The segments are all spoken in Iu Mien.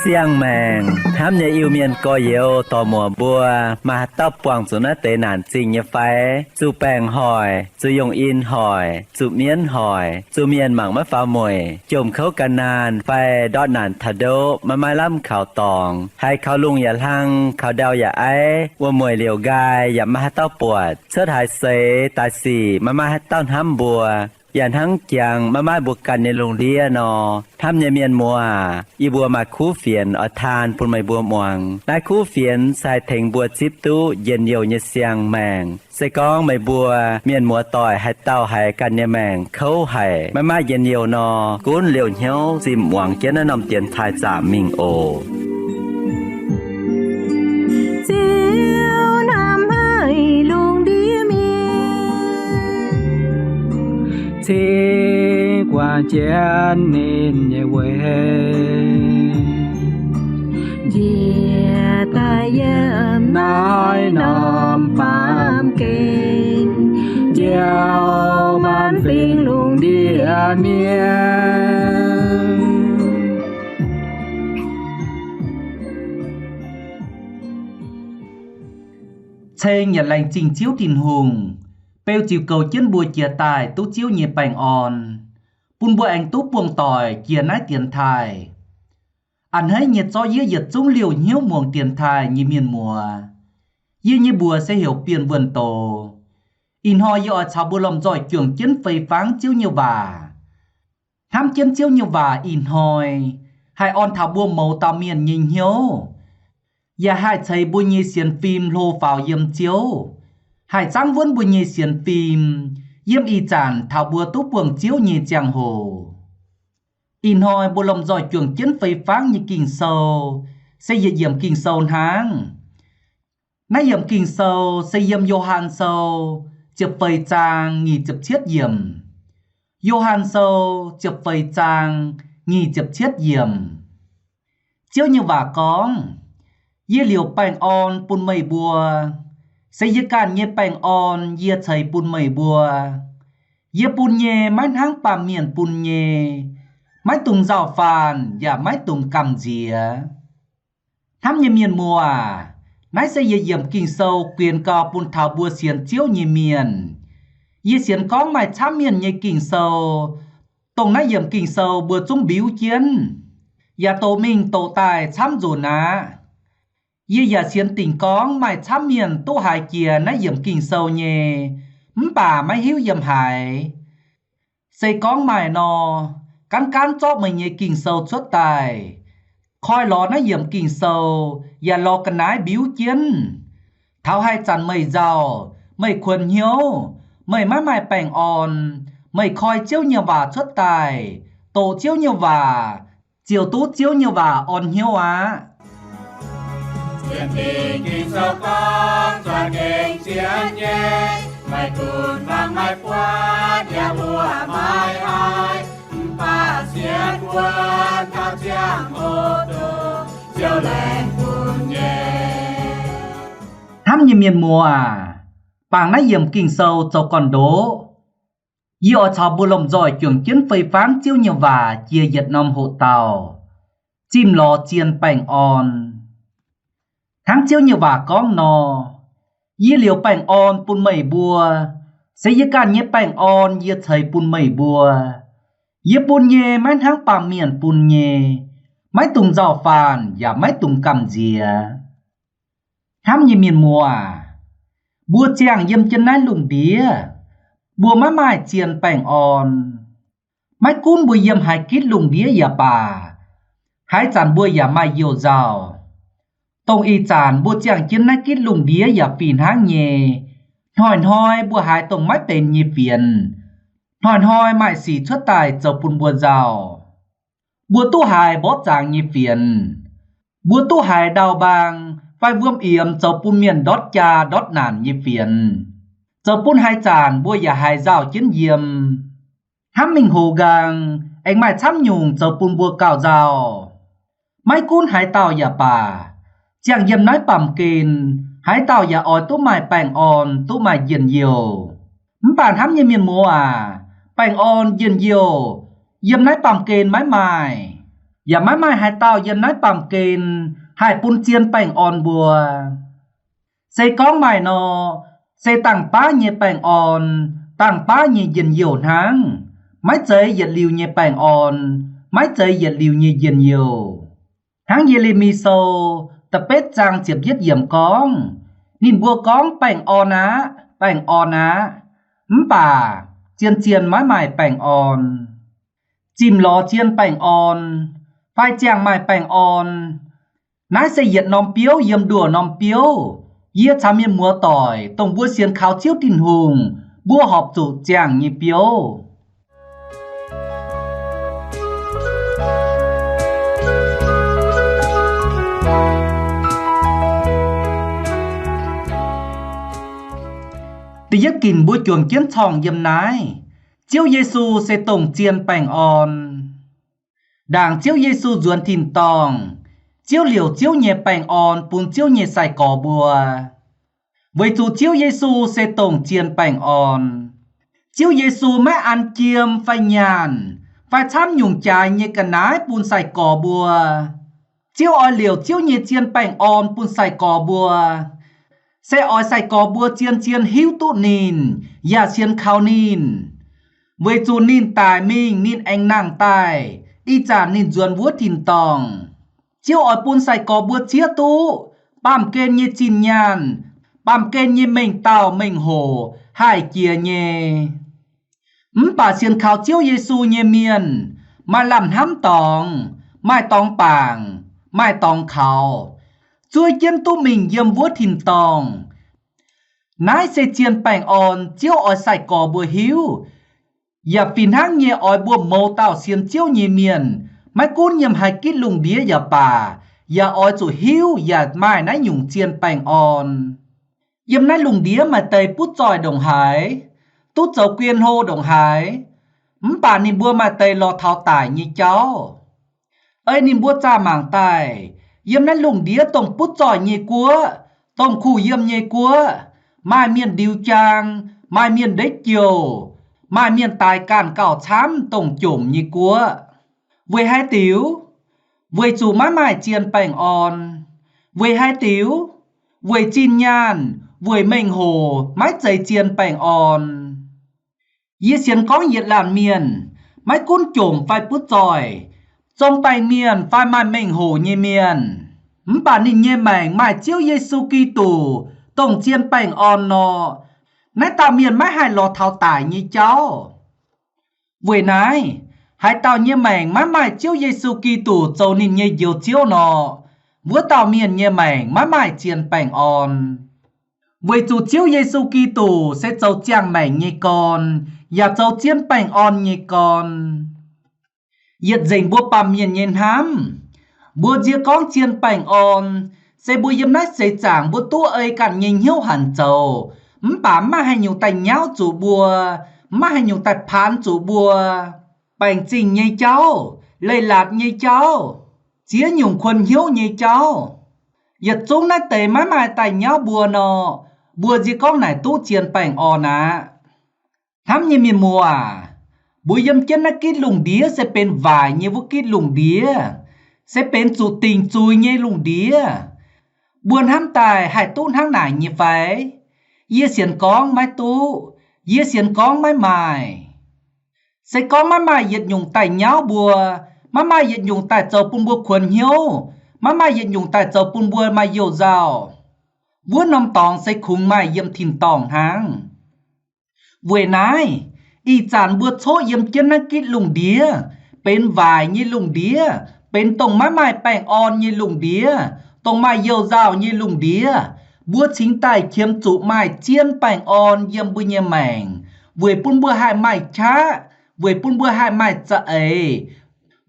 Siang-maengc hnamv nyei Iu-Mienh gorx-youz dorc-muoc mbuo, maaih haaix dauh buangh zuqc naaiv deix naanc zingh nyei fai? Zuqc baengc hoic, zuqc yungh in hoic, zuqc mienv hoic, zuqc mienh mangc maiv faaux mueic, jomc kouv gan naanh fai ndortv naanc taux ndoqv maiv maaih lamh kaux dorngx, haiz kaux lungh yaac hlang, kaux ndau yaac aiv, wuom-mueic liouc nqaai yaac maiv maaih haaix dauh buatc, cuotv haaix seix daaih sic maiv maaih haaix dauh hnamv mbuo, yaac hnangv jangx maiv maaih mbuo ganh nyei lungh ndiev nor, hnamv nyei mienh muoz aac, yie mbuo maaih kuv fienx oix taan bun meih mbuo muangx. Naaiv kuv fienx se haih tengx mbuo zipv duqv njien-youh nyei siang-maengc. Se gorngv meih mbuo mienh muoz-doic haaix dauh haiz ganh nyei maengc kouv haic, maiv maaih njien-youh nor, gunv liouh hnyouv zinh muangx jienv naaiv norm dienx taaih zaamc mingh oc. Ziouv hnamv haic lungh ndiev mienh, cingx guangc jienv ninh nyei weic, njiec daaih yiem naaiv norm baamh gen, njoux maanc fingx lungh ndiev mienh. Ceng yaac laengz zingh Ziouv Tin-Hungh, beu ziux goux jienv mbuo jiex daaih duqv Ziouv nyei baengh orn, bun mbuo aengx duqv buangh doic jiex naaiv dienx taaih. A'hneiv nyei zorqv yie yietc zungv liouh hnyouv muangx dienx taaih nyei mienh muoz. Yie nyei mbuox se heuc Bienh Wuonh Doz. Ih hnoi yie oix caux mbuo lomh nzoih juangc jienv fei fangv Ziouv nyei waac. Hnamv jienv Ziouv nyei waac ih hnoi haih orn taux mbuo mouz dauh mienh nyei hnyouv, yaac haih ceix mbuo nyei sienx fim hlo faaux yiem Ziouv, haih zaangv wuonv mbuo nyei sienx fim yiem ih zanc taux mbuo duqv buangh Ziouv nyei ziangh hoc. Ih hnoi mbuo lomh nzoih juangc jienv fei fangv nyei Ging-Sou se yietc yiemc Ging-Sou hnangv. Naaiv yiemc Ging-Sou se yiem Yo^han Sou ziepc feix zaang nyic ziepc cietv yiemc. Yo^han Sou ziepc feix zaang nyic ziepc cietv yiemc. Ziouv nyei waac gorngv, Yie liouc baengh orn bun meih mbuo. Se yie ganh nyei baengh orn yie ceix bun meih mbuo. Yie bun nyei maiv hnangv baamh mienh bun nyei, maiv dungx nzauh faanh yaac maiv dungx gamh nziex. Hnamv nyei mienh muoz aac, naaiv se yietc yiemc Ging-Sou guenx gau bun taux mbuo sienx Ziouv nyei mienh. Yie sienx gorngv maaih camv mienh nyei Ging-Sou, dongh naaiv yiemc Ging-Sou mbuo zungv mbiuv jienv, yaac doqc mingh doqc daaih camv nzunc aqv. Yie yaac sienx dingc gorngv maaih camv mienh duqv haiz jiex naaiv yiemc Ging-Sou nyei, mv baac maiv hiuv yiem haaix. Se gorngv maaih nor, gaanv gaanv zorqv meih nyei Ging-Sou cuotv daaih, koi lorz naaiv yiemc Ging-Sou, yaac lorz ga'naaiv mbiuv jienv. Taux haaix zanc meih nzauh, meih kuonx hnyouv, meih maiv maaih baengh orn, meih koi Ziouv nyei waac cuotv daaih, doqc Ziouv nyei waac, ziouc duqv Ziouv nyei waac orn hnyouv aqv. Sienx Ging-Sou gorngv zuqc gengh sienx nyei, maiv gunv fangx maiv buatc yaac mbuo maiv haih, mv baac sienx wuonv taux ziangh hoc dongh Ziouv laengz bun nyei. Hnamv nyei mienh muoz aac, bangc naaiv yiemc Ging-Sou zoux gorn-ndoqv, yie oix caux mbuo lomh nzoih juangc jienv fei fangv Ziouv nyei waac jiex yietc norm hoqc dauh, zimh lorz zien baengh orn. Hnangv Ziouv nyei waac gorngv nor, Yie liouc baengh orn bun meih mbuo. Se yie ganh nyei baengh orn yie ceix bun meih mbuo. Yie bun nyei maiv hnangv baamh mienh bun nyei. Maiv dungx nzauh faanh yaac maiv dungx gamh nziex. Hnamv nyei mienh muoz aac, mbuo ziangh yiem jienv naaiv lungh ndiev, mbuo maiv maaih zien baengh orn. Maiv gunv mbuo yiem haaix gitv lungh ndiev yaac baac, haaix zanc mbuo yaac maaih youh nzauh. Dongh ih zanc mbuo ziangh jienv naaiv gitv lungh ndiev yaac fih hnangv nyei. Hnoi-hnoi mbuo haiz dongh maiv benx nyei fienx. Hnoi-hnoi maaih sic cuotv daaih zoux bun mbuo nzauh. Mbuo duqv haiz mborqv zaangc nyei fienx. Mbuo duqv haiz ndau-mbaang fai wuom yiemx zoux bun mienh ndortv jaa ndortv naanc nyei fienx, zoux bun haaix zanc mbuo yaac haiz nzauh jienv yiem. Hnamv mingh hoc nqaang aengx maaih camv nyungc zoux bun mbuo gauh nzauh. Maiv gunv haaix dauh yaac baac, ziangh yiem naaiv baamh gen, haaix dauh yaac oix duqv maaih baengh orn, duqv maaih njien-youh. Mv baac hnamv nyei mienh muoz aac, baengh orn njien-youh yiem naaiv baamh gen maiv maaih, yaac maiv maaih haaix dauh yiem naaiv baamh gen haih bun zien baengh orn mbuo. Se gorngv maaih nor, se dangh baav nyei baengh orn, dangh baav nyei njien-youh hnangv, maiv zeiz yietc liuz nyei baengh orn, maiv zeiz yietc liuz nyei njien-youh. Hnangv Ye^le^mi Sou da'betv zaang ziepc yietv yiemc gorngv, ninh mbuo gorngv, Baengh orn aqv, baengh orn aqv, mv baac zien-zien maiv maaih baengh orn. Zimh lorz zien baengh orn, fai ziangh maaih baengh orn, naaiv se yietc norm biouv yiem nduoh norm biouv, yie caux mienh muoz doic, dongh mbuo sienx kaux Ziouv Tin-Hungh, mbuo horpc zuqc ziangh nyei biouv. Da'yietv ginc mbuo juangc jienv corngh yiem naaiv, Ziouv Yesu se dongh zien baengh orn. Ndaangc Ziouv Yesu nzuonx tin-dorngh, Ziouv liouc Ziouv nyei baengh orn bun Ziouv nyei sai-gorx mbuo. Weic zuqc Ziouv Yesu se dongh zien baengh orn. Ziouv Yesu maiv an jiem fai nyaanh fai camv nyungc jaaix nyei ga'naaiv bun sai-gorx mbuo. Ziouv oix liouc Ziouv nyei zien baengh orn bun sai-gorx mbuo, se oix sai-gorx mbuo zien-zien hiuv duqv ninh yaac sienx kaux ninh, weic zuqc ninh daic mingh ninh aengx nangh daaih, ih zanc ninh nzuonx wuov tin-dorngh. Ziouv oix bun sai-gorx mbuo zieqv duqv baamh gen nyei zinh nyaanh, baamh gen nyei mengh dauh mengh hoc haih jiex nyei. Mv baac sienx kaux Ziouv Yesu nyei mienh maaih lamh hnamv dorngx, maaih dorngx bangc, maaih dorngx kaux, zuov jienv duqv mingh yiem wuov tin-dorngh. Naaiv se zien baengh orn Ziouv oix sai-gorx mbuo hiuv, yaac fih hnangv nyei oix mbuo mouz dauh sienx Ziouv nyei mienh, maiv gunv yiem haaix gitv lungh ndiev yaac baac, yaac oix zuqc hiuv yaac maaih naaiv nyungc zien baengh orn. Yiem naaiv lungh ndiev maaih deix butv zoih ndongc haaix, duqv zoux guen hlo ndongc haaix, mv baac ninh mbuo maaih deix lorz taux daic nyei jauv. Ei ninh mbuo zaah mangc daaih, yiem naaiv lungh ndiev dongh butv zoih nyei guoqv, dongh kuh yiem nyei guoqv, maaih mienh ndiux jaang, maaih mienh ndeiv jouh, maaih mienh daix ganh gauh camv dongh jomc nyei guoqv. Weic haaix diuc? Weic zuqc maiv maaih zien baengh orn. Weic haaix diuc? Weic zinh nyaanh, weic mengh hoc maiv zeiz zien baengh orn. Yie sienx gorngv yietc laanh mienh, maiv gunv jomc fai butv zoih, zong baengh mienh fai maaih mengh hoc nyei mienh, mv baac ninh nyei maengc maaih Ziouv Yesu Giduc dongh zien baengh orn nor, naaiv dauh mienh maiv haih lorz taux daic nyei jauv. Weic naaiv, haaix dauh nyei maengc maiv maaih Ziouv Yesu Giduc zoux ninh nyei Njoux Ziouv nor, wuov dauh mienh nyei maengc maiv maaih zien baengh orn. Weic zuqc Ziouv Yesu Giduc se zoux ziangh maengc nyei gorn, yaac zoux zien baengh orn nyei gorn. Yietc nzengc mbuo baamh mienh nyei hnamv, mbuo nziex gorngv zien baengh orn, se mbuo yiem naaiv seix zaangc mbuo duqv ei ganh nyei hnyouv hanc zoux, mv baac maiv maaih haaix nyungc daaih nyauv zuqc mbuo, maiv maaih haaix nyungc daaih paanx zuqc mbuo. Baengc zingh nyei jauv, leiz-latc nyei jauv, ziex nyungc kuonx hnyouv nyei jauv, yietc zungv naaiv deix maiv maaih daaih nyauv mbuo nor, mbuo nziex gorngv naaic duqv zien baengh orn aqv. Hnamv nyei mienh muoz aac, mbuo yiem jienv naaiv gitv lungh ndiev se benx waaic nyei wuov gitv lungh ndiev, se benx zuqc dingc zuiz nyei lungh ndiev. Mbuo hnamv daaih haih duqv hnangv naaic nyei fai? Yie sienx gorngv maiv duqv. Yie sienx gorngv maiv maaih. Se gorngv maiv maaih yietc nyungc daaih nyauv mbuo, maiv maaih yietc nyungc daaih zoux bun mbuo kuonx hnyouv, maiv maaih yietc nyungc daaih zoux bun mbuo maaih you-nzauh, wuov norm dorngx se kungx maaih yiem tin-dorngh hnangv. Weic naaiv, ih zanc mbuo coqv yiem jienv naaiv gitv lungh ndiev, benx waaic nyei lungh ndiev, benx dongh maiv maaih baengh orn nyei lungh ndiev, dongh maaih you-nzauh nyei lungh ndiev, mbuo cingx daaih qiemx zuqc maaih zien baengh orn yiem mbuo nyei maengc, weic bun mbuo haih maaih qaqv, weic bun mbuo haih maaih za'eix,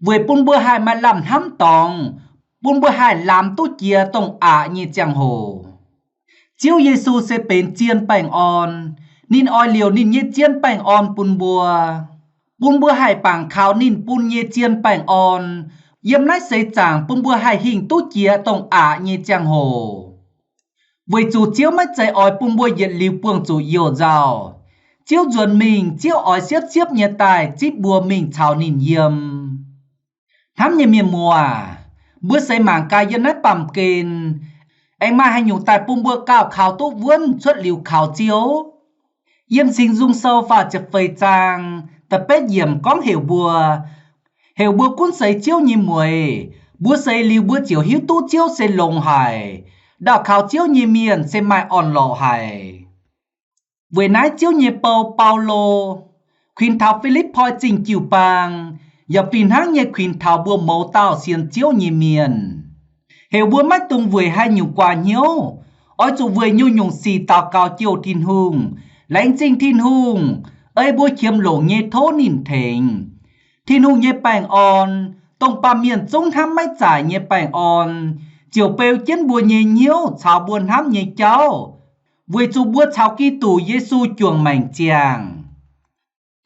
weic bun mbuo haih maaih lamh hnamv dorngx, bun mbuo haih lamz duqv jiex dongh aqc nyei ziangh hoc. Ziouv Yesu se benx zien baengh orn. Ninh oix liouc ninh nyei zien baengh orn bun mbuo, bun mbuo haih bangc kaux ninh bun nyei zien baengh orn, Yiem naaiv seix zaangc bun mbuo haih hingh duqv jiex dongh aqc nyei ziangh hoc, weic zuqc Ziouv maiv zeiz oix bun mbuo yietc liuz buangh zuqc youh nzauh. Ziouv nzuonx mingh, Ziouv oix siepv-siepv nyei daaih zipv mbuo mingh caux ninh yiem. Hnamv nyei mienh muoz, mbuo seix mangc gaax yiem naaiv baamh gen, aengx maaih haaix nyungc daaih bun mbuo gauh kaux duqv wuonv cuotv liuz kaux Ziouv? Yiem Singx Nzung Sou faah ziepc feix zaang da'betv yiemc gorngv heuc mbuo, heuc mbuo gunv seix Ziouv nyei mueix. Mbuo seix liuz mbuo ziouc hiuv duqv Ziouv se longx haic. Ndau kaux Ziouv nyei mienh se maaih orn-lorqc haic. Weic naaiv Ziouv nyei bou Baulo kuinx taux Fi^lipv^poi Zingh jiu-baang yaac fih hnangv nyei kuinx taux mbuo mouz dauh sienx Ziouv nyei mienh, heuc mbuo maiv dungx weic haaix nyungc guaax hnyouv, oix zuqc weic nyungc-nyungc sic daux gaux jouh Tin-Hungh, laengz zingh Tin-Hungh, ei mbuo qiemx longc nyei tov ninh tengx. Tin-Hungh nyei baengh orn, dongh baamh mienh zungv hnamv maiv zaaic nyei baengh orn, ziouc beu jienv mbuo nyei hnyouv caux mbuo hnamv nyei jauv, weic zuqc mbuo caux Giduc Yesu juangc maengc ziangh.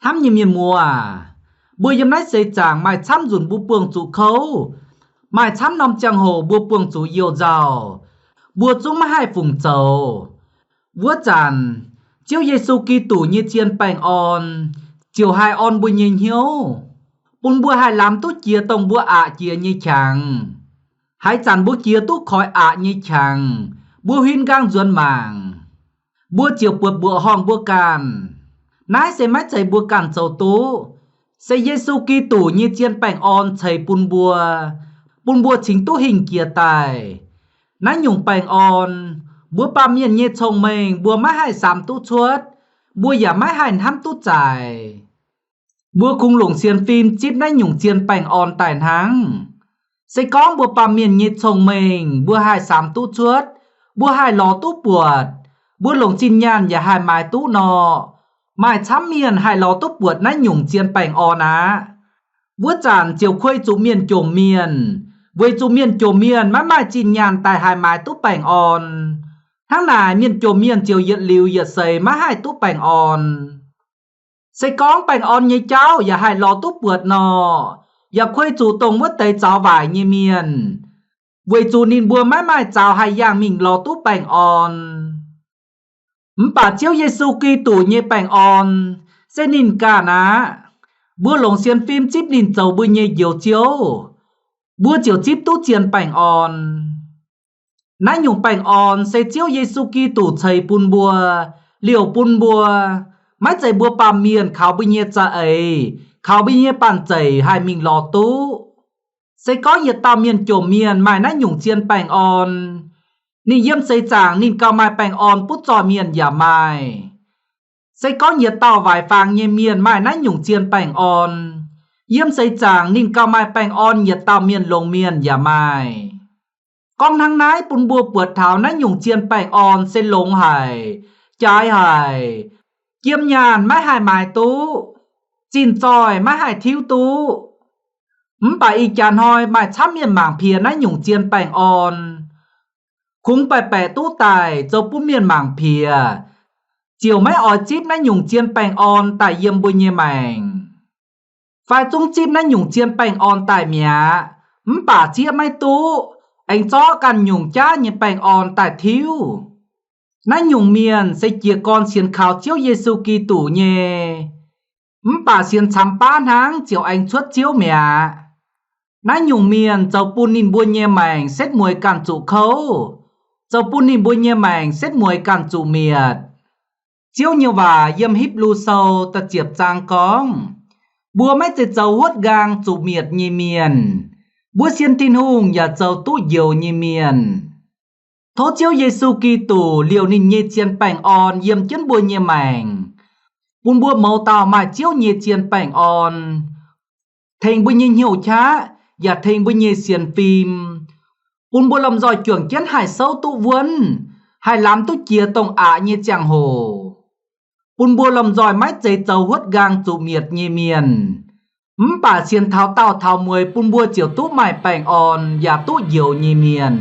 Hnamv nyei mienh muoz, mbuo yiem naaiv seix zaangc maaih camv nzunc mbuo buangh zuqc kouv, maaih camv norm ziangh hoc mbuo buangh zuqc youh nzauh, mbuo zungv maiv haih fungc zoux. Wuov zanc, Ziouv Yesu Giduc nyei zien baengh orn ziouc haih orn mbuo nyei hnyouv, bun mbuo haih lamz duqv jiex dongh mbuo aqc jiex nyei qangx. Haaix zanc mbuo jiex duqv koix aqc nyei qangx, mbuo huin nqaang nzuonx mangc, mbuo ziouc buatc mbuoqc horngh mbuo ganh. Naaiv se maiv zeiz mbuo ganh zoux duqv, se Yesu Giduc nyei zien baengh orn ceix bun mbuo, bun mbuo cingx duqv hingh jiex daaih. Naaiv nyungc baengh orn, mbuo baamh mienh nyei cong-mengh mbuo maiv haih samx duqv cuotv, mbuo yaac maiv haih hnamv duqv zaic. Mbuo kungx longc sienx fim zipv naaiv nyungc zien baengh orn daaih hnangv. Se gorngv mbuo baamh mienh nyei cong-mengh mbuo haih samx duqv cuotv, mbuo haih lorz duqv buatc, mbuo longc zinh nyaanh yaac haih maaiz duqv nor, maaih camv mienh haih lorz duqv buatc naaiv nyungc zien baengh orn aqv. Wuov zanc ziouc kuei zuqc mienh jomc mienh, weic zuqc mienh jomc mienh maiv maaih zinh nyaanh daaih haih maaiz duqv baengh orn. Hnangv naaic, mienh jomc mienh ziouc yietc liuz yietc seix maiv haih duqv baengh orn. Se gorngv baengh orn nyei jauv yaac haih lorz duqv buatc nor, yaac kuei zuqc dongh wuov deix zaux waaic nyei mienh, weic zuqc ninh mbuo maiv maaih zaux haih yangh mingh lorz duqv baengh orn. Mv baac Ziouv Yesu Giduc nyei baengh orn se ninh ganh aqv. Mbuo longc sienx fim zipv ninh zoux mbuo nyei Njoux Ziouv, mbuo ziouc zipv duqv zien baengh orn. Naaiv nyungc baengh orn se Ziouv Yesu Giduc ceix bun mbuo, liouc bun mbuo, maiv zeiz mbuo baamh mienh kaux mbuo nyei za'eix, kaux mbuo nyei banh zeic haih mingh lorz duqv. Se gorngv yietc dauh mienh jomc mienh maaih naaiv nyungc zien baengh orn, ninh yiem seix zaangc ninh gauh maaih baengh orn butv zorqv mienh yaac maaih. Se gorngv yietc dauh waaic faang nyei mienh maaih naaiv nyungc zien baengh orn, yiem seix zaangc ninh gauh maaih baengh orn yietc dauh mienh longx mienh yaac maaih. Gorngv hnangv naaiv bun mbuo buatc taux naaiv nyungc zien baengh orn se longx haic, jaaix haic, jiem nyaanh maiv haih maaiz duqv, zinh zoih maiv haih tiuv duqv. Mv baac ih jaax hnoi maaih camv mienh mangc piex naaiv nyungc zien baengh orn, kungx baeqc baeqc duqv daaih zoux bun mienh mangc piex, ziouc maiv oix zipv naaiv nyungc zien baengh orn daaih yiem mbuo nyei maengc. Fai zungv zipv naaiv nyungc zien baengh orn daaih mi'aqv, mv baac zieqv maiv duqv, aengx zorqv ganh nyungc jaav nyei baengh orn daaih tiuv. Naaiv nyungc mienh se jiez gorn sienx kaux Ziouv Yesu Giduc nyei, mv baac sienx camx baav hnangv ziouc aengx cuotv Ziouv mi'aqv. Naaiv nyungc mienh zoux bun ninh mbuo nyei maengc setv mueiz ganh zuqc kouv, zoux bun ninh mbuo nyei maengc setv mueiz ganh zuqc mietc. Ziouv nyei waac yiem Hipv^lu Sou da'ziepc zaang gorngv, mbuo maiv zeiz zoux huotv nqaang zuqc mietc nyei mienh. Mbuo sienx Tin-Hungh yaac zoux duqv njoux nyei mienh. Tov Ziouv Yesu Giduc liouc ninh nyei zien baengh orn yiem jienv mbuo nyei maengc, bun mbuo mouz dauh maaih Ziouv nyei zien baengh orn, tengx mbuo nyei hnyouv qaqv yaac tengx mbuo nyei sienx fim, bun mbuo lomh nzoih juangc jienv haih souv duqv wuonv, haih lamz duqv jiex dongh aqc nyei ziangh hoc, bun mbuo lomh nzoih maiv zeiz zoux huotv nqaang zuqc mietc nyei mienh, mv baac sienx taux daauh taux mueiz bun mbuo ziouc duqv maaih baengh orn yaac duqv njoux nyei mienh.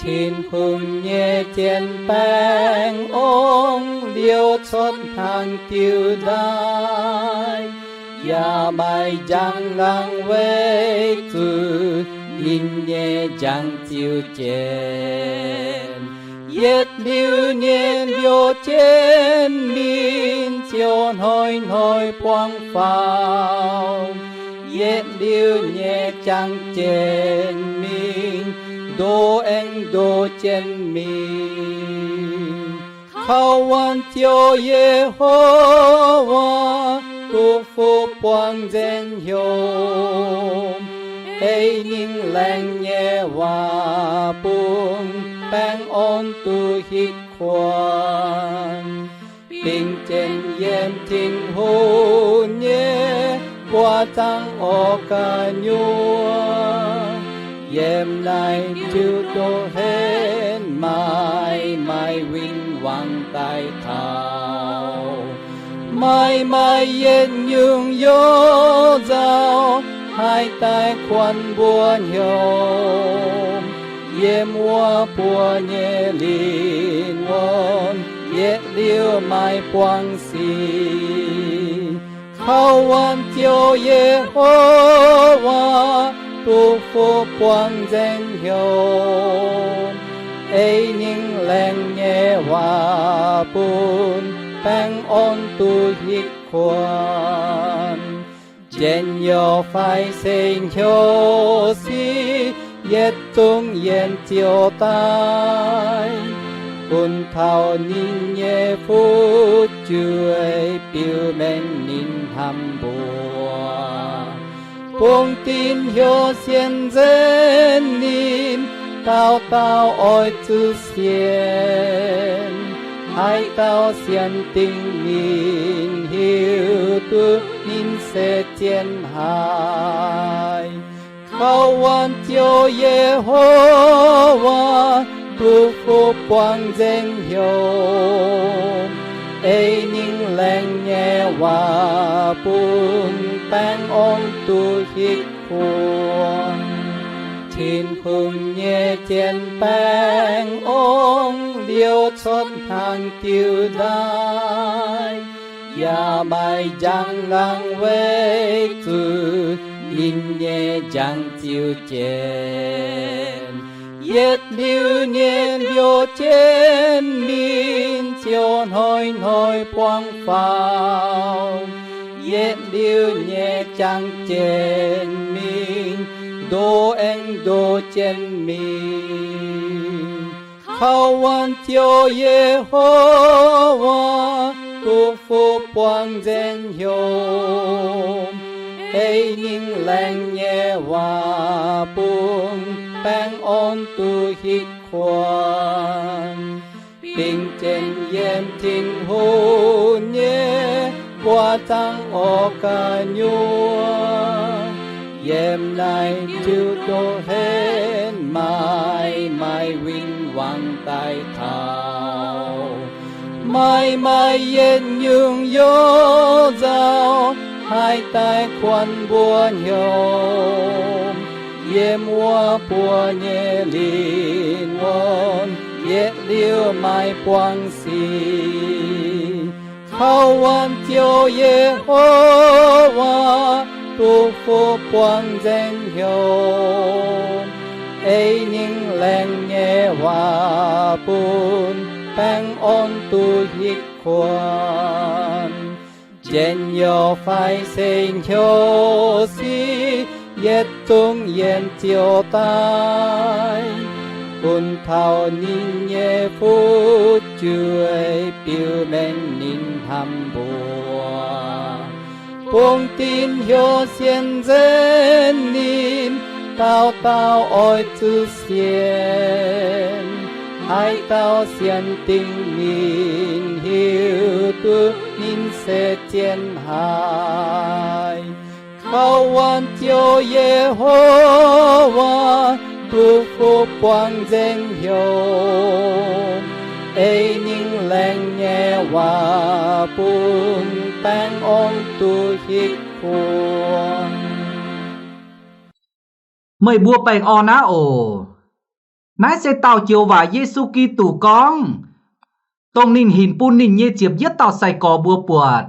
Tin-Hungh nyei jien-baengh ong liouh cuotv hnaangx diuh ndaaih, yaac maaih njang laangz weic zuqc ninh nyei njang ziux jienv. Yietc liuz nyei mbiouh jienv mingh ziouc hnoi-hnoi buangv faaux. Yietc liuz nyei jangx jienv mingh ndo aengx ndo jienv mingh. Kaux waanc Ziouv Yehowa, duqv fuqv buangv nzaeng hnyouv, ei ninh laengz nyei waac bun baengh orn duqv hitv kuonx. Bingx jienv yiem Tin-Hungh nyei mbuoqc zaangv orv gu'nyuoz, yiem naaiv diuh ndoqv henv maaih, maaih win-wangv daaih taux. Maaih, maaih yietc nyungc youz nzauh haih daaih kuonx mbuo hnyouv. Yiem wuov buo nyei lingh wuonh yietc liuz maaih buangv sic. Kaux waanc Ziouv Yehowa, duqv fuqv buangv nzaeng hnyouv, ei ninh laengz nyei waac bun baengh orn duqv hitv kuonx. Njien-youh fai se hnyouv sic yietc zungv yiem ziouc daaih, bun taux ninh nyei fu'jueiv biux mengh ninh hnamv mbuox. Bungx dinc heuc sienx nzenv ninh, dauh dauh oix zuqc sienx. Haaix dauh sienx dingc ninh, hiuv duqv ninh se zien haic. Kaux waanc Ziouv Yehowa, duqv fuqv buangv nzaeng hnyouv, ei ninh laengz nyei waac bun baengh orn duqv hitv kuonx. Tin-Hungh nyei jien-baengh ong liouh cuotv hnaangx diuh ndaaih, yaac maaih njang laangz weic zuqc ninh nyei njang ziux jienv. Yietc liuz nyei mbiouh jienv mingh ziouc hnoi-hnoi buangv faaux. Yietc liuz nyei jangx jienv mingh ndo aengx ndo jienv mingh. Kaux waanc Ziouv Yehowa, duqv fuqv buangv nzaeng hnyouv, ei ninh laengz nyei waac bun baengh orn duqv hitv kuonx. Bingx jienv yiem Tin-Hungh nyei mbuoqc zaangv orv gu'nyuoz, yiem naaiv diuh ndoqv henv maaih, maaih win-wangv daaih taux. Maaih, maaih yietc nyungc youz nzauh haih daaih kuonx mbuo hnyouv. Yiem wuov buo nyei lingh wuonh yietc liuz maaih buangv sic. Kaux waanc Ziouv Yehowa, duqv fuqv buangv nzaeng hnyouv, ei ninh laengz nyei waac bun baengh orn duqv hitv kuonx. Njien-youh fai se hnyouv sic yietc zungv yiem ziouc daaih, bun taux ninh nyei fu'jueiv biux mengh ninh hnamv mbuox. Bungx dinc heuc sienx nzenv ninh, dauh dauh oix zuqc sienx. Haaix dauh sienx dingc ninh, hiuv duqv ninh se zien haic. Kaux waanc Ziouv Yehowa, duqv fuqv buangv nzaeng hnyouv, ei ninh laengz nyei waac bun baengh orn duqv hitv kuonx. Meih mbuo baengh orn aqv oc. Naaiv se dauh joux waac Yesu Giduc gorngv, dongh ninh hinc bun ninh nyei ziepc yietv dauh sai-gorx mbuo buatc.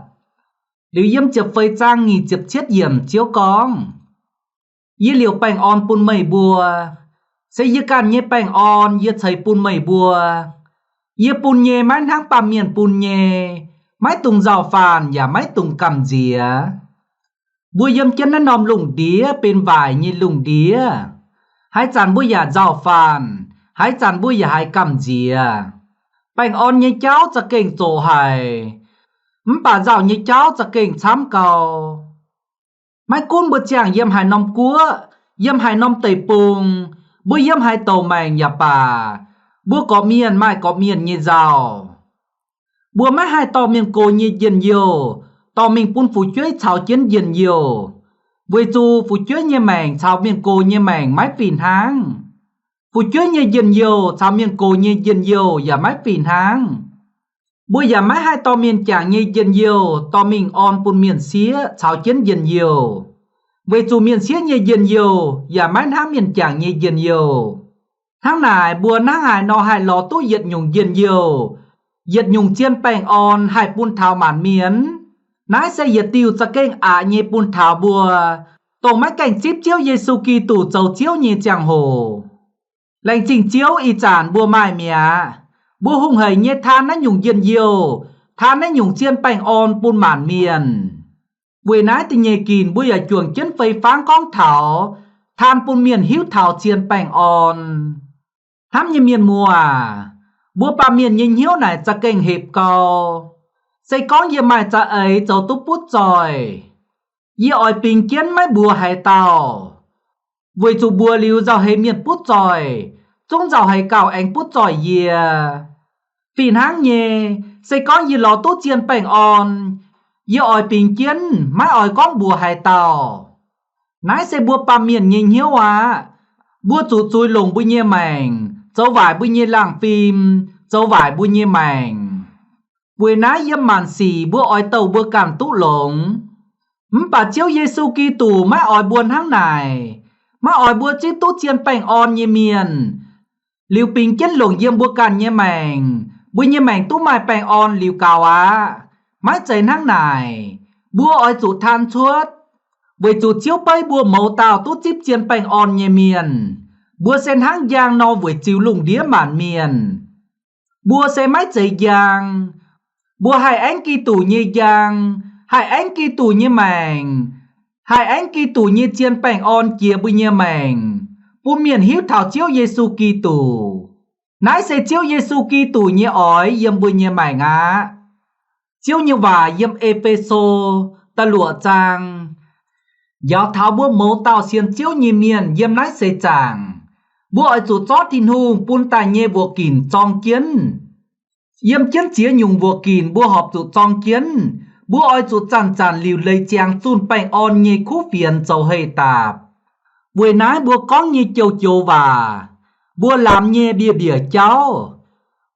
Liuz yiem ziepc feix zaang nyic ziepc cietv yiemc Ziouv gorngv, Yie liouc baengh orn bun meih mbuo. Se yie ganh nyei baengh orn yie ceix bun meih mbuo. Yie bun nyei maiv hnangv baamh mienh bun nyei, maiv dungx nzauh faanh yaac maiv dungx gamh nziex. Mbuo yiem jienv naaiv norm lungh ndiev benx waaic nyei lungh ndiev. Haaix zanc mbuo yaac nzauh faanh, haaix zanc mbuo yaac haiz gamh nziex. Baengh orn nyei jauv za'gengh zoqc haic, mv baac nzauh nyei jauv za'gengh camv gau. Maiv gunv mbuo ziangh yiem haaix norm guoqv, yiem haaix norm deic-bung, mbuo yiem haaix douc maengc yaac baac, mbuo gorqv-mienh maaih gorqv-mienh nyei nzauh. Mbuo maiv haih dorh mienh gox nyei njien-youh dorh mingh bun fu'jueiv caux jienv njien-youh, weic zuqc fu'jueiv nyei maengc caux mienh gox nyei maengc maiv fih hnangv. Fu'jueiv nyei njien-youh caux mienh gox nyei njien-youh yaac maiv fih hnangv. Mbuo yaac maiv haih dorh mienh jangc nyei njien-youh dorh mingh orn bun mienh sieqv caux jienv njien-youh, weic zuqc mienh sieqv nyei njien-youh yaac maiv hnangv mienh jangc nyei njien-youh. Hnangv naaic, mbuo hnangv haaix nor haih lorz duqv yietc nyungc njien-youh, yietc nyungc zien baengh orn haih bun taux maanc mienh? Naaiv se yietc diuh za'gengh aqc nyei bun taux mbuo, dongh maiv gaengh zipv Ziouv Yesu Giduc zoux Ziouv nyei ziangh hoc. Laengz zingh Ziouv, ih zanc mbuo maaih mi'aqv. Mbuo hungh haic nyei taan naaiv nyungc njien-youh, taan naaiv nyungc zien baengh orn bun maanc mienh. Weic naaiv da'nyeic ginc mbuo yaac juangc jienv fei fangv gorngv taux taan bun mienh hiuv taux zien baengh orn. Hnamv nyei mienh muoz aac, mbuo baamh mienh nyei hnyouv naaic za'gengh hepc gau. Se gorngv yie maaih za'eix zoux duqv butv zoih, yie oix bingx jienv maiv mbuox haaix dauh, weic zuqc mbuox liuz nzauh heix mienh butv zoih, zungv nzauh heix gauh aengx butv zoih yie. Fih hnangv nyei, se gorngv yie lorz duqv zien baengh orn, yie oix bingx jienv maiv oix gorngv mbuox haaix dauh. Naaiv se mbuo baamh mienh nyei hnyouv aqv. Mbuo zuqc zuiz longc mbuo nyei maengc, zoux waaic mbuo nyei laangh fim, zoux waaic mbuo nyei maengc. Weic naaiv yiem maanc sic mbuo oix douh mbuo ganh duqv longx. Mv baac Ziouv Yesu Giduc maiv oix mbuo hnangv naaic, maiv oix mbuo zipv duqv zien baengh orn nyei mienh, liuz bingx jienv longc yiem mbuo ganh nyei maengc, mbuo nyei maengc duqv maaih baengh orn liuz gaux aqv. Maiv zeiz hnangv naaic. Mbuo oix zuqc taan cuotv, weic zuqc Ziouv beiv mbuo mouz dauh duqv zipv zien baengh orn nyei mienh. Mbuo se hnangv njang nor weic ziux lungh ndiev maanc mienh. Mbuo se maiv zeiz njang. Mbuo haih aengv Giduc nyei njang, haih aengv Giduc nyei maengc, haih aengv Giduc nyei zien baengh orn jiex mbuo nyei maengc, bun mienh hiuv taux Ziouv Yesu Giduc. Naaiv se Ziouv Yesu Giduc nyei oix yiem mbuo nyei maengc aqv. Ziouv nyei waac yiem E^fe^so da'luoqc zaang njaaux taux mbuo mouz dauh sienx Ziouv nyei mienh yiem naaiv seix zaangc, mbuo oix zuqc zorqv Tin-Hungh bun daaih nyei mbuoqc ginc zorng jienv. Yiem jienv ziex nyungc mbuoqc ginc mbuo horpc zuqc zorng jienv. Mbuo oix zuqc zanc-zanc liuc leiz ziangx zunh baengh orn nyei kuv fienx zoux heh daapc. Weic naaiv mbuo gorngv nyei joux-joux waac, mbuo lamz nyei mbiec-mbiec jauv,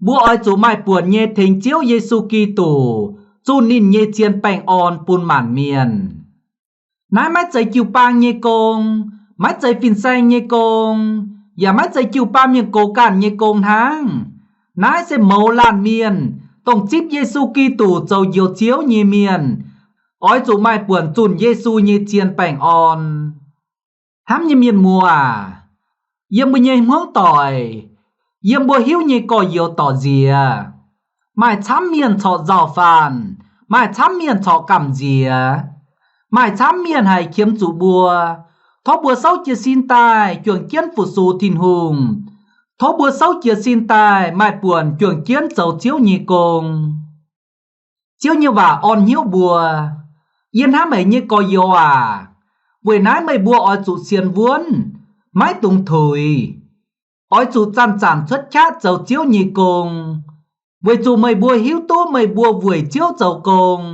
mbuo oix zuqc maaih buonc nyei tengx Ziouv Yesu Giduc zunh ninh nyei zien baengh orn bun maanc mienh. Naaiv maiv zeiz jiu-baang nyei gong, maiv zeiz fin-saeng nyei gong, yaac maiv zeiz jiu-baang mienh gox ganh nyei gong hnangv. Naaiv se mouz laanh mienh, dongh zipv Yesu Giduc zoux Njoux Ziouv nyei mienh, oix zuqc maaih buonc zunh Yesu nyei zien baengh orn. Hnamv nyei mienh muoz aac, yiem mbuo nyei hmuangv doic, yiem mbuo hiuv nyei gorx-youz dorc nziex, maaih camv mienh corc nzauh faanh, maaih camv mienh corc gamh nziex, maaih camv mienh haic qiemx zuqc mbuo. Tov mbuo souv jiez sin daaih juangc jienv fu-sux Tin-Hungh. Tov mbuo souv jiez sin daaih maaih buonc juangc jienv zoux Ziouv nyei gong. Ziouv nyei waac orn hnyouv mbuo. Yie hnamv haic nyei gorx-youz aac, weic naaiv meih mbuo oix zuqc sienx wuonv, maiv dungx tuix. Oix zuqc zanc-zanc cuotv qaqv zoux Ziouv nyei gong, weic zuqc meih mbuo hiuv duqv meih mbuo weic Ziouv zoux gong,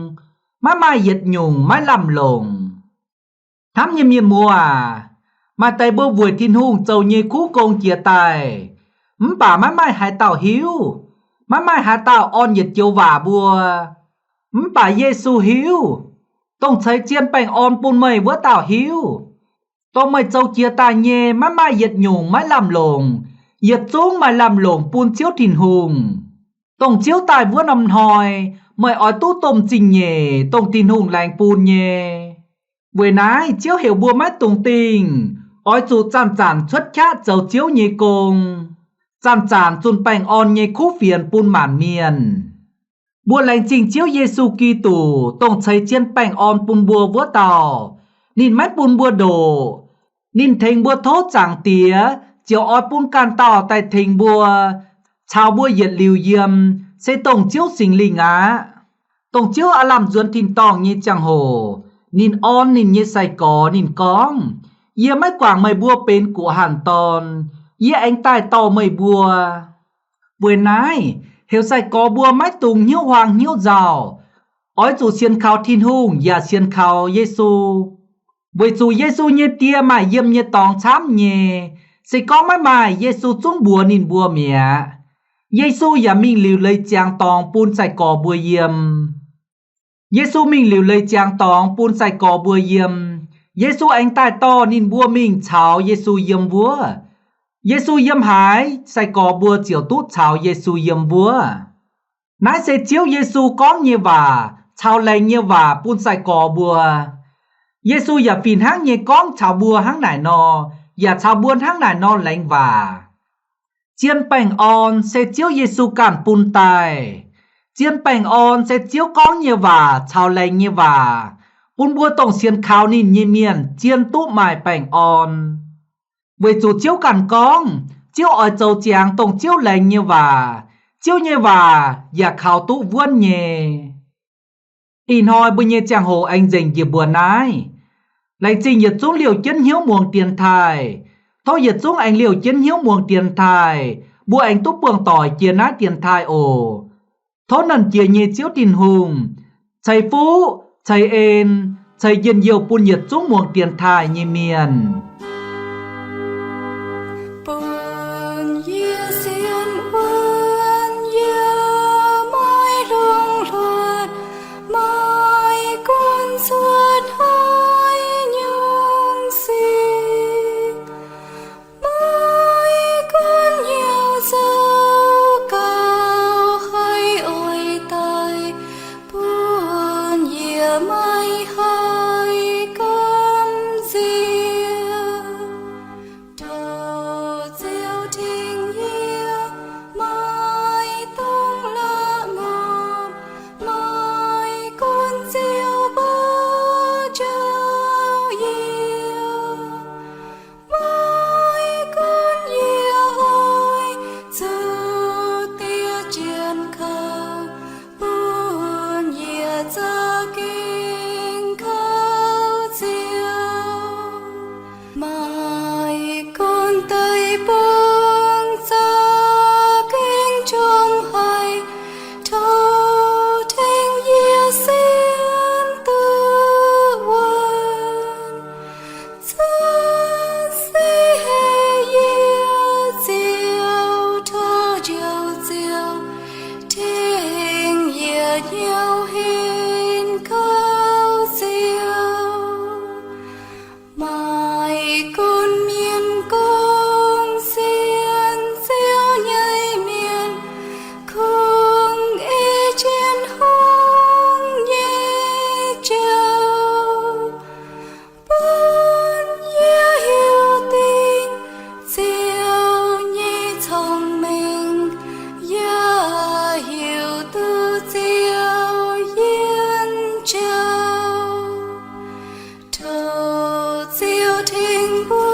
maiv maaih yietc nyungc maiv lamh longc. Hnamv nyei mienh muoz aac, maaih deix mbuo weic Tin-Hungh zoux nyei kuv gong jiez daaih, mv baac maiv maaih haaix dauh hiuv. Maiv maaih haaix dauh orn yietc joux waac mbuo. Mv baac Yesu hiuv. Dongh ceix zien baengh orn bun meih wuov dauh hiuv. Dongh meih zoux jiez daaih nyei maiv maaih yietc nyungc maiv lamh longc, Yietc zungv maaih lamh longc bun Ziouv Tin-Hungh. Dongh Ziouv daaih wuov norm hnoi, meih oix duqv domh zingh nyeic dongh Tin-Hungh laengz bun nyei. Weic naaiv Ziouv heuc mbuo maiv dungx dingh, oix zuqc zanc-zanc cuotv qaqv zoux Ziouv nyei gong, zanc-zanc zunh baengh orn nyei kuv fienx bun maanc mienh. Mbuo laengz zingh Ziouv Yesu Giduc, dongh ceix zien baengh orn bun mbuo wuov dauh. Ninh maiv bun mbuo ndoqc. Ninh tengx mbuo tov Zaangc Diex, ziouc oix bun ganh dauh daaih tengx mbuo, caux mbuo yietc liuz yiem, se dongh Ziouv Singx Lingh aqv. Dongh Ziouv aav lamh nzuonx tin-dorngh nyei ziangh hoc, ninh orn ninh nyei sai-gorx, ninh gorngv, Yie maiv guangc meih mbuo benx guoqv hanc dorn. Yie aengx daaih dorh meih mbuo. Weic naaiv, heuc sai-gorx mbuo maiv dungx hnyouv huaang hnyouv nzauh, oix zuqc sienx kaux Tin-Hungh yaac sienx kaux Yesu. Weic zuqc Yesu nyei Die maaih yiem nyei dorngx camv nyei. Se gorngv maiv maaih, Yesu zungv mbuox ninh mbuo mi'aqv. Yesu yaac mingh liuc leiz ziangx dorngx bun sai-gorx mbuo yiem. Yesu mingh liuc leiz ziangx dorngx bun sai-gorx mbuo yiem. Yesu aengx daaih dorh ninh mbuo mingh caux Yesu yiem wuov. Yesu yiem haaix, sai-gorx mbuo ziouc duqv caux Yesu yiem wuov. Naaiv se Ziouv Yesu gorngv nyei waac, caux laengz nyei waac bun sai-gorx mbuo. Yesu yaac fih hnangv nyei gorngv caux mbuo hnangv naaic nor, yaac caux mbuo hnangv naaic nor laengz waac. Zien baengh orn se Ziouv Yesu ganh bun daaih. Zien baengh orn se Ziouv gorngv nyei waac caux laengz nyei waac, bun mbuo dongh sienx kaux ninh nyei mienh zien duqv maaih baengh orn. Weic zuqc Ziouv ganh gorngv, Ziouv oix zoux ziangx dongh Ziouv laengz nyei waac. Ziouv nyei waac yaac kaux duqv wuonv nyei. Ih hnoi mbuo nyei ziangh hoc aengx nzengc njiec mbuo naaiv. Laengz zingh yietc zungv liouh jienv hnyouv muangx dienx taaih. Tov yietc zungv aengx liouh jienv hnyouv muangx dienx taaih, mbuo aengx duqv buangh doic jiex naaiv dienx taaih oc. Tov Nernh Jiex nyei Ziouv Tin-Hungh ceix fuqv, ceix en, ceix njien-youh bun yietc zungv muangx dienx taaih nyei mienh. Bun yie sienx wuonv, yie maiv longc hluotv, maiv gunv cuotv haaix nyungc sic. Maiv gunv hnyouv zoux gauh haiz oix daaih, bun yie maiv haih gamh nziex. Tov Ziouv tengx yie, maiv dungx la'maah, maiv gunv Ziouv mbuo njoux yie. Maiv gunv yie oix zuqc diev jienv kouv, bun yie za'gengh kouv Ziouv. Maiv gunv deic-bung za'gengh qongx haic, tov tengx yie sienx duqv wuonv. Zanc se heh yie Ziouv, tov Njoux Ziouv tengx yie hnyouv henv kouv Ziouv. Maiv gunv mienh gorngv sienx Ziouv nyei mienh kungx ei jienv hungh nyei joux, bun yie hiuv duqv Ziouv nyei cong-mengh, yaac hiuv duqv Ziouv yiem joux. Tov Ziouv tengx mbuo